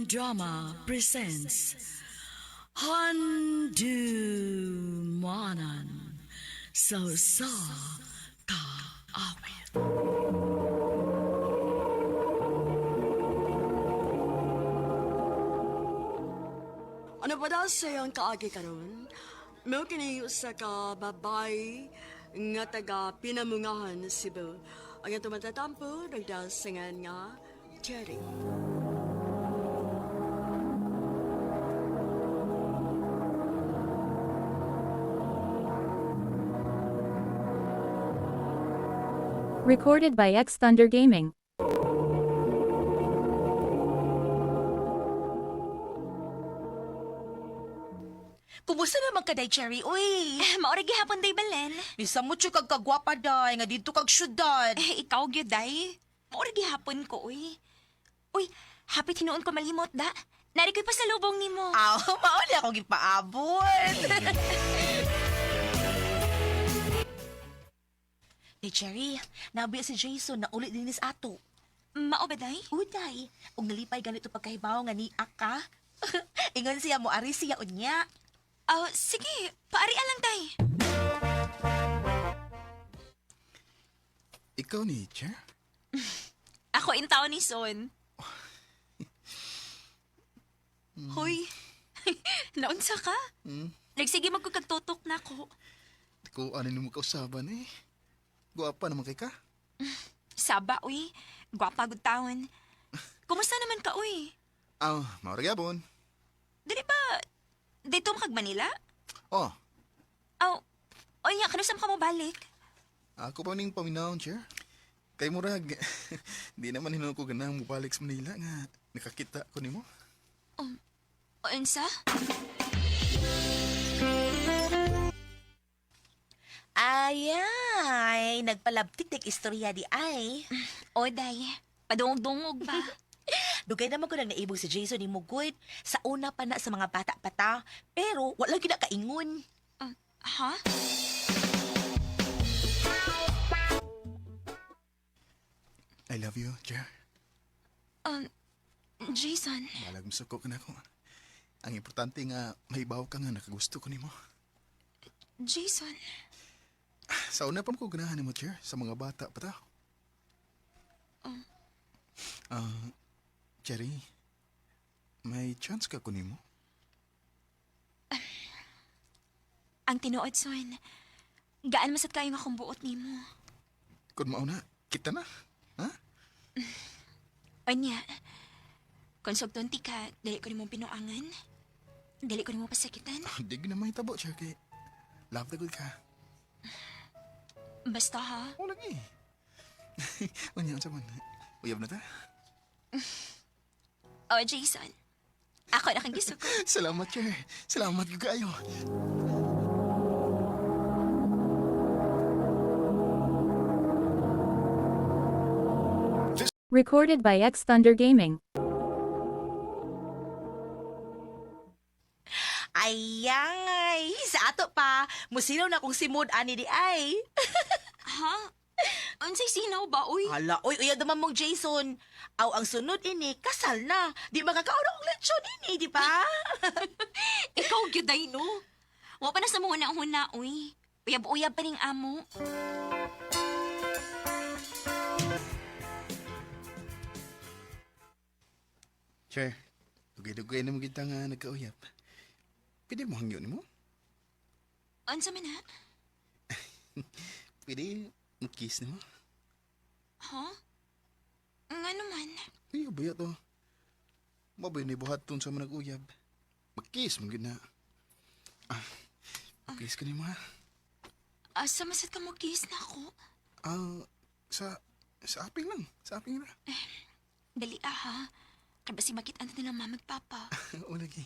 Drama presents Handumanan sa sa kaawit. Ano pa daw sa iyong kaagi karon? Mao kini usa ka babay nga taga Pinamungahan, Cebu. Ang atong matatampo nagdasingan nga Cherry. Recorded by X Thunder Gaming. Kumusta naman ka, Day Cherry? Uy, Maura gihapon day Belen. bisa mo kag kagwapa, Day, nga dito kag syudad. Eh, ikaw gyud day. Maura gihapon ko uy. Uy, happy tinuon ko malimot da. Nari ko'y pasalubong nimo. Aw, mauli ako gipaabot. Day Cherry, nabiya si Jason na ulit dinis ato. Mao ba day? Uday, ug nalipay ganito pagkahibaw nga ni ka. Ingon siya mo ari siya unya. Oh, sige, paari lang day. Ikaw ni Chair? Ako in taon ni Son. Hoy. Naunsa ka? Nagsige magkukagtutok na ako. Di ko ano nimo kausaban eh. Guwapa naman kay ka. Saba uy. Gwapa gud taon. Kumusta naman ka uy? Ah, maura gyapon. Dili ba dito makag Manila? Oh, Aw, oy nga kanusam ka mo balik? ako pa ning paminawon, Chair. Kay murag, di naman hinuon ko ganang mubalik sa Manila nga nakakita ko nimo. Unsa? Ayay, nagpalabtik istorya di ay. O, day. Padungog-dungog ba? Dugay naman ko nang naibog si Jason ni Mugod. Sa una pa na sa mga bata pa ta. Pero wala gyud na kaingon. Ha? I love you, Chair. Jason, Balag masuko ka na ako. Ang importante nga mahibaw ka nga nakagusto ko nimo. Jason. Sa una pa ko ganahan nimo, Chair, sa mga bata pa ta. Ah, Cherry, may chance ka ko nimo? Ang tinuod, Son. Gaan masat kayo nga akong buot nimo. Kung mauna, kita na. Ha? Anya, kung sugton ti ka, dili ko nimo pinuangan. Dili ko nimo pasakitan. Di na may tabo, Chair, kay love the good ka. Basta ha, O lagi. Unya, unsa man? Uyab na ta? O, Jason. Ako na kang gisuko. Salamat, Chair. Salamat gyud kaayo. Recorded by X Thunder Gaming. Ayay, sa ato pa, musilaw na kong simod ani di ay. Ha? Unsay sinaw ba, uy? Hala, oy, uya naman mong Jason. Aw, ang sunod ini, kasal na. Di makakaon akong lechon ini, di ba? Ikaw gyud ay no. Wa pa na sa mga huna uy. Uyab-uyab pa ning amo. Chair, dugay-dugay na mo kita nga nagkauyab. Pwede mo hangyo nimo? Unsa man ha? Pwede mo kiss nimo? Ha? Nga naman. Uy, baya to. Mabay ni buhaton sa mga nag-uyab. Mag-kiss mo gyud na. Ah, kiss ka nimo ha? Asa masat ka mo kiss na ako? Ah, sa aping lang. Sa aping na. Dali ah ha. Kay basi makit-an nila mama ug papa. O lagi.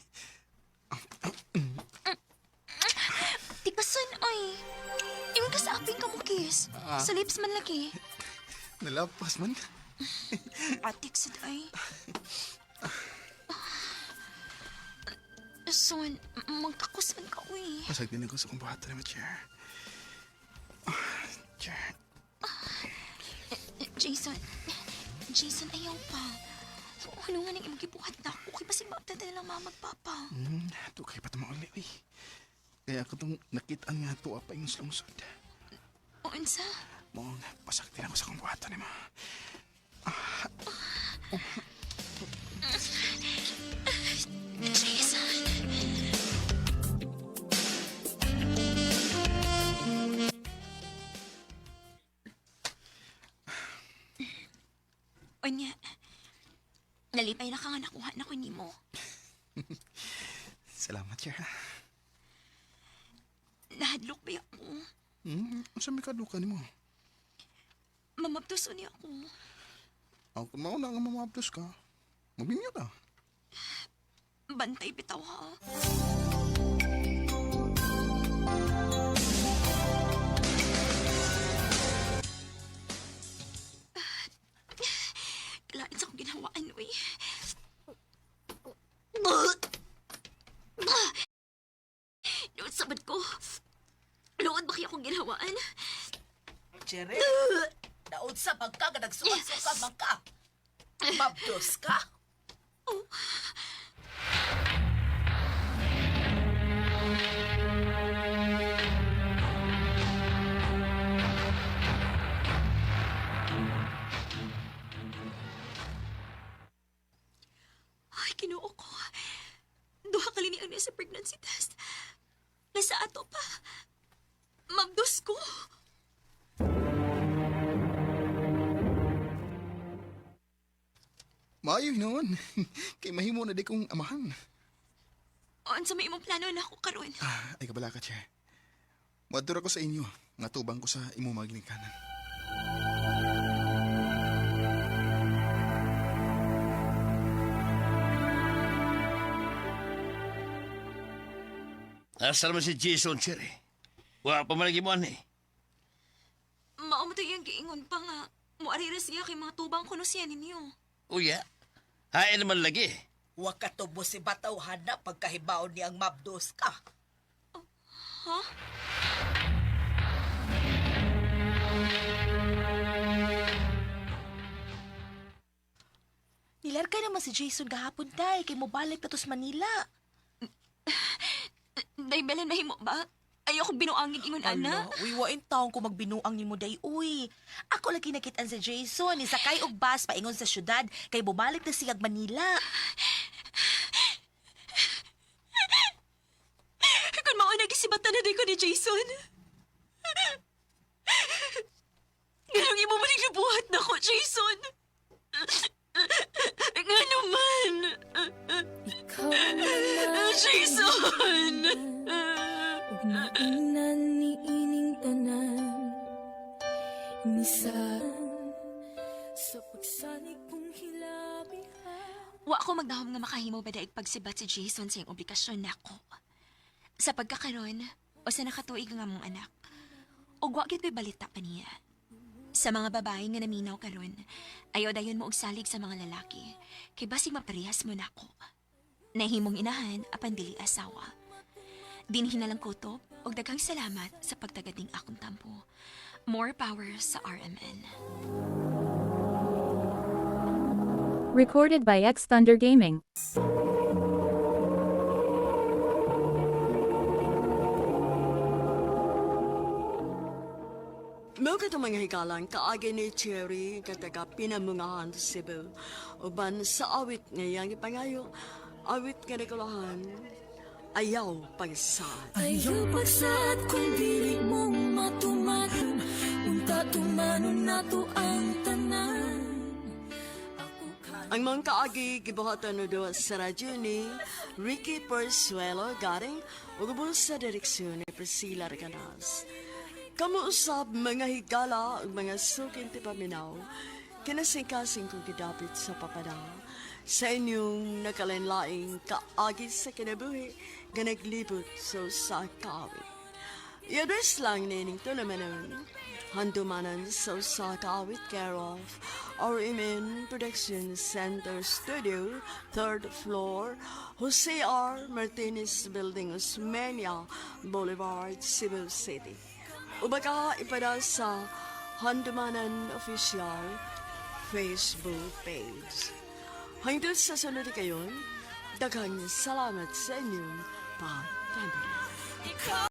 Tikasan ay. Ingon ka sa aping ka mo kiss. Sa lips man lagi. Nalapas man. Atik sad ay. Son, magkakusan ka uy. Masag din ako sa kong buhaton nimo, Chair. Ah, Chair. Jason, Jason, ayaw pa. Ano nga nang imong gibuhat na ako? Kay basig maabtan na lang mama magpapa. To kay pa mauli uy. Kaya ako tong nakitaan nga tuwa pa yung lungsod. O unsa? Mo nga pasaktin ako sa kong buhaton nimo. Jason. Unya, nalipay na ka nga nakuha na ko nimo. Salamat, Cher. Nahadlok ba ako? Unsa may kaduka nimo? Mamabdos ni ako. Ako kung mauna nga mamabdos ka. Mabinyo ka. Bantay bitaw ha. Kailangan sa akong ginawaan, uy. Noon sabad ko. Luod ba kaya akong ginawaan? Chere, daod sa pagka nga nagsukat-suka man ka. Mabdos ka. Ay, kinuo ko. Duha ka lini ang nasa pregnancy test. Nasa ato pa. Mabdos ko. Maayo noon. Kay mahimo na di kong amahan. O, unsa may imong plano na ako karon? Ah, ay kabala ka, Cher. Muadto ko sa inyo. Nga tubang ko sa imo mga ginikanan. Asa naman si Jason, Cherry? Wa pa man lagi mo ani. Mao mo to iyang giingon pa nga. Muari ra siya kay mga tubang kuno siya ninyo. Uya, hain naman lagi. Wa ka tubo si Bataw hana pagkahibaon ni ang mabdos ka. Ha? Nilarga naman si Jason gahapon day kay mobalik na to sa Manila. Day Belen nahimo ba? Ayoko binuangig ingon ana. Ala, uy, wain taong ko magbinuang nimo day, uy. Ako lagi nakitaan si Jason, isakay og bus paingon sa syudad kay bumalik na siyag Manila. Kung mao na gisibatan na day ko ni Jason. Ganong imo man buhat na ko, Jason. Ngano man? Jason! Ug mainan ni ining tanan Misan sa pagsalig kong hilabihan. Wa ko magdahom nga makahimo ba daig pagsibat si Jason sa iyang obligasyon nako. Sa pagkakaron, o sa nakatuig nga mong anak, ug wa gyud ko'y balita pa niya. Sa mga babae nga naminaw karon, ayaw dayon mo og salig sa mga lalaki, kay basig maparehas mo nako. Nahimong inahan apan dili asawa. Dinhi na lang kutob ug daghang salamat sa pagtagad ning akong tampo. More power sa RMN. Recorded by X Thunder Gaming. Mao ka mga higalang kaagi ni Cherry nga taga Pinamungahan, Cebu. Uban sa awit nga iyang ipangayo, awit nga nakulahan, ayaw pagsaad. Ayaw pagsaad kung dili mo matuman. Unta tumanon nato ang tanan. Ako ka Ang mga kaagi gibuhatan no duwa sa radyo ni Ricky Persuelo garing ug ubos sa direksyon ni Priscilla Reganas. Kamo usab mga higala ug mga sukin ti paminaw, kinasingkasing kong gidapit sa papada sa inyong nakalanlaing kaagi sa kinabuhi nga naglibot sa usa ka awit. I-address lang nining tulamanon. Handumanan sa usa ka awit care of RMN Production Center Studio, third floor, Jose R. Martinez Building, Osmeña Boulevard, Cebu City. Ubaga ipada sa Handumanan Official Facebook page. Hangtod sa sunod kayon, daghang salamat sa inyong pagpamili.